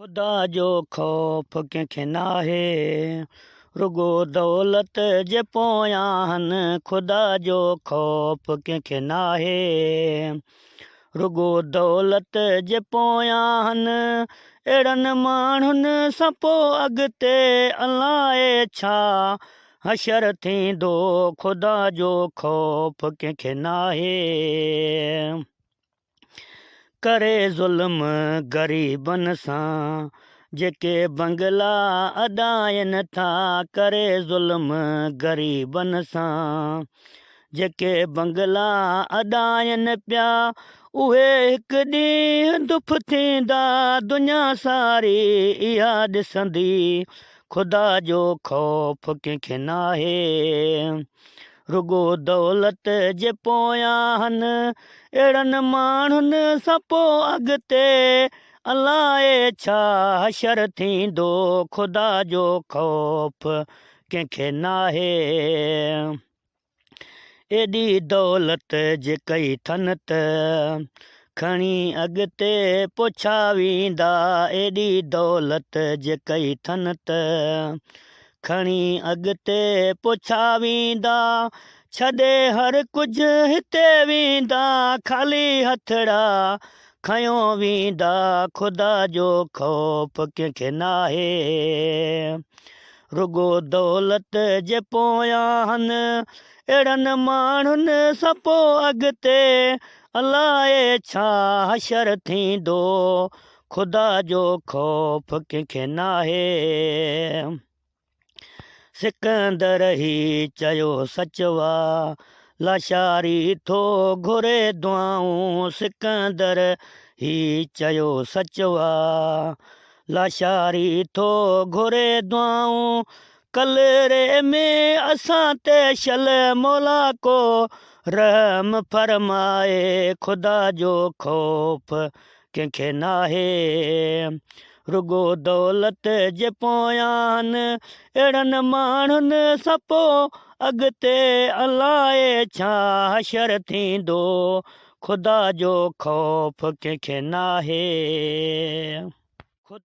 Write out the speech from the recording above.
خدا جو خوف ڪنهن کي ناهي، رڳو دولت جي پويان هن. خدا جو خوف ڪنهن کي ناهي، رڳو دولت جي پويان هن. اهڙن ماڻهن سان پو اڳتي الائي ڇا حشر ٿيندو. خدا جو خوف ڪنهن کي ناهي. ڪري ظلم غريبن سان، جيڪي بنگلا اڏائن ٿا. ڪري ظلم غريبن سان، جيڪي بنگلا اڏائن پيا. اهي هڪ ڏينهن دڦ ٿيندا، دنيا ساري اها ڏسندي. خدا جو خوف ڪنهن کي ناهي. رڳو دولت جي پويان هن. اهڙن ماڻهن سان پو اڳتي الائي ڇا حشر ٿيندو. خدا جو خوف ڪنهن کي ناهي. ايڏي دولت جي ڪئي ٿن ته کڻي اڳتي پڇا ويندا. ايڏي دولت جي ڪئي ٿن ته کڻي اڳتي پڇا ويندا. ڇڏي هر ڪجهه هتي ويندا، خالي هٿڙا کنيو ويندا. خدا جو خوف ڪنهن کي ناهي. رڳو دولت جي پويان هن. اهڙن ماڻهن سان پو اڳتي الائي ڇا حشر ٿيندو. خدا جو خوف ڪنهن کي ناهي. سڪندر هي چيو سچوا، لاشاري ٿو گهري دعائون. سڪندر هي چيو سچوا، لاشاري ٿو گهري دعائون. ڪلري ۾ اسان تي شل مولا ڪو رحم فرمائي. خدا جو خوف ڪنهن کي ناهي. رڳو دولت جي پويان اهڙن ماڻهن سان پو اڳتي الائي ڇا حشر ٿيندو. خدا جو خوف ڪنهن کي ناهي.